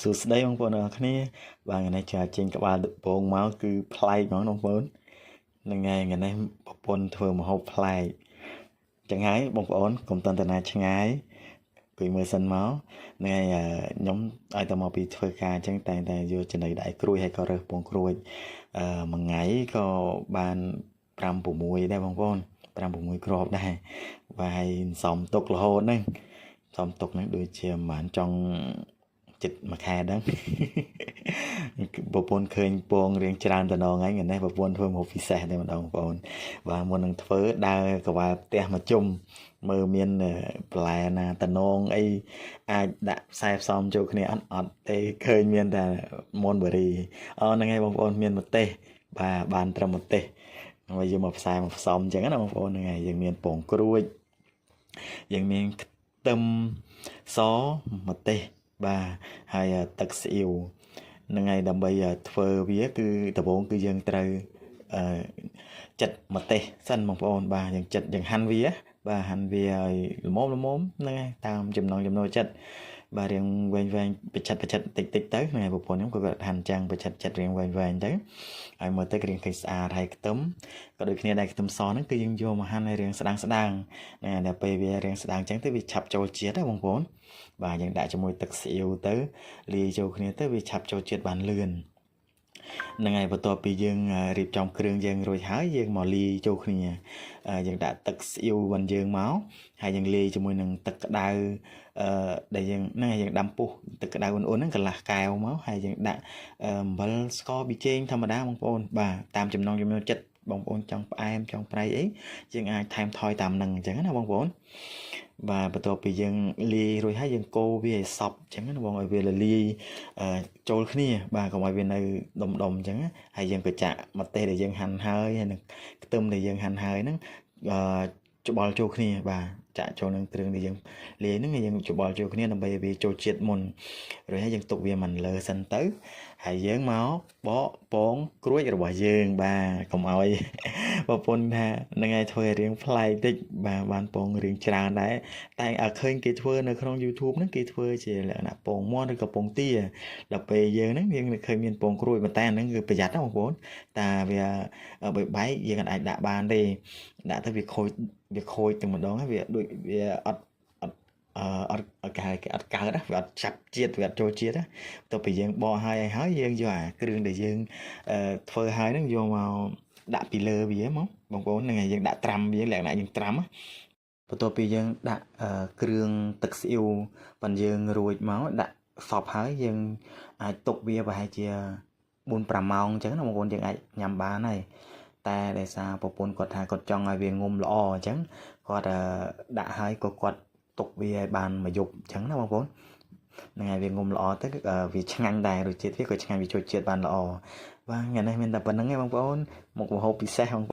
សួស្តីបងប្អូនទាំងអស់គ្នាបាទថ្ងៃនេះចាចេញក្បាលដំបងមកគឺប្លែកហ្មងបងប្អូនហ្នឹងហើយថ្ងៃនេះប្រពន្ធធ្វើម្ហូបប្លែកចឹងហើយបងប្អូនកុំតន្តនាឆ្ងាយគួយមើលសិនមកហ្នឹងហើយខ្ញុំឲ្យតែមកពីធ្វើការអញ្ចឹងតែងតែយកចំណីដាក់ឲ្យក្រួយហើយក៏រើសពងក្រួយមួយថ្ងៃក៏បាន5 6ដែរបងប្អូន5 6គ្រាប់ដែរបាទហើយសំទុករហូតហ្នឹងសំទុកហ្នឹងដូចជាមិនបានចង់ចិត្តមួយខែហ្នឹងប្រពន្ធឃើញពងរៀងច្រើនតំណងហ្នឹងនេះប្រពន្ធធ្វើមកពិសេសតែម្ដងបងប្អូនបាទមុននឹងធ្វើដើរកវ៉ាផ្ទះមកជុំមើលមានបន្លែណាតំណងអីអាចដាក់ខ្សែផ្សំចូលគ្នាអត់អត់ទេឃើញមានតែមនបេរីអូហ្នឹងហើយបងប្អូនមានម្ទេសបាទបានត្រឹមម្ទេសហើយយកមកផ្សាយមកផ្សំអញ្ចឹងណាបងប្អូនហ្នឹងហើយយើងមានពងក្រួចយើងមានខ្ទឹមសម្ទេសបាទហើយទឹកស្អ៊ីវហ្នឹងហើយដើម្បីធ្វើវាគឺដំបូងគឺយើងត្រូវអឺចិតម្ទេសសិនបងប្អូនបាទយើងចិតយើងហាន់វាបាទហាន់វាឲ្យល្មមល្មមហ្នឹងហើយតាមចំណង់ចំណូលចិត្តបាទរៀងវែងវែងបិឆិតបិឆិតតិចតិចទៅហ្នឹងហើយប្រពន្ធខ្ញុំក៏គាត់ហាន់ចាំងបិឆិតចិត្តរៀងវែងវែងទៅហើយមើលទៅរៀងឃើញស្អាតហើយខ្ទឹមក៏ដូចគ្នាដែរខ្ទឹមសហ្នឹងគឺយើងយកមកហាន់ឲ្យរៀងស្ដាងស្ដាងហ្នឹងហើយដល់ពេលវារៀងស្ដាងចឹងទៅវាឆាប់ចូលជាតិណាបងប្អូនបាទយើងដាក់ជាមួយទឹកស្អ៊ីវទៅលាយចូលគ្នាទៅវាឆាប់ចូលជាតិបានលឿនហ្នឹងហើយបន្ទាប់ពីយើងរៀបចំគ្រឿងយើងរួចហើយយើងមកលាយចូលគ្នាយើងដាក់ទឹកស្អ៊ីវរបស់យើងមកហើយយើងលាយជាមួយនឹងទឹកក្តៅអឺដែលយើងហ្នឹងហើយយើងដាំពុះទឹកក្តៅអ៊ុនៗហ្នឹងកន្លះកែវមកហើយយើងដាក់អំបិលស្ករប៊ីចេងធម្មតាបងប្អូនបាទតាមចំណង់ចំណូលចិត្តបងប្អូនចង់ផ្អែមចង់ប្រៃអីយើងអាចថែមថយតាមនឹងអញ្ចឹងណាបងប្អូនបាទបន្ទាប់ពីយើងលាយរួចហើយយើងកូរវាឲ្យសព្វអញ្ចឹងណាបងឲ្យវារលាយចូលគ្នាបាទកុំឲ្យវានៅដុំដុំអញ្ចឹងហើយយើងក៏ចាក់ម្ទេសដែលយើងហាន់ហើយហើយនឹងខ្ទឹមដែលយើងហាន់ហើយហ្នឹងអឺច្បល់ចូលគ្នាបាទចាក់ចូលនឹងគ្រឿងដែលយើងលាយហ្នឹងយើងច្បល់ចូលគ្នាដើម្បីឲ្យវាចូលជាតិមុនរួចហើយយើងទុកវាមិនលើសិនទៅហើយយើងមកបកពងក្រួចរបស់យើងបាទកុំឲ្យប្រពន្ធថានឹងឲ្យធ្វើឲ្យរៀងប្លែកតិចបាទបានពងរៀងច្រើនដែរតែឲ្យឃើញគេធ្វើនៅក្នុង YouTube ហ្នឹងគេធ្វើជាលក្ខណៈពងមាន់ឬក៏ពងទាដល់ពេលយើងហ្នឹងយើងឃើញមានពងក្រួយប៉ុន្តែអាហ្នឹងគឺប្រយ័ត្នណាបងប្អូនតាវាបែកបែកយើងអាចដាក់បានទេដាក់ទៅវាខូចវាខូចទាំងម្ដងហើយវាដូចវាអត់អត់អត់អត់គេហៅគេអត់កើតណាវាអត់ចាប់ជាតិវាអត់ចូលជាតិណាទៅពេលយើងបកហើយហើយយើងយកអាគ្រឿងដែលយើងធ្វើហើយហ្នឹងយកមកដាក់ពីលើវាមកបងប្អូនហ្នឹងហើយយើងដាក់ត្រាំវាលក្ខណៈយើងត្រាំបន្ទាប់ពីយើងដាក់គ្រឿងទឹកស្អ៊ីវប៉ុនយើងរួចមកដាក់សពហើយយើងអាចទុកវាប្រហែលជា4 5ម៉ោងអញ្ចឹងណាបងប្អូនយើងអាចញ៉ាំបានហើយតែដោយសារប្រពន្ធគាត់ថាគាត់ចង់ឲ្យវាងុំល្អអញ្ចឹងគាត់ដាក់ហើយក៏គាត់ទុកវាឲ្យបានមួយយប់អញ្ចឹងណាបងប្អូនហ្នឹងហើយវាងុំល្អទៅវាឆ្ងាញ់ដែររសជាតិវាក៏ឆ្ងាញ់វាចូលជាតិបានល្អបាទថ្ងៃនេះមានតែប៉ុណ្្នឹងឯងបងប្អូនមុខម្ហូបពិសេសបង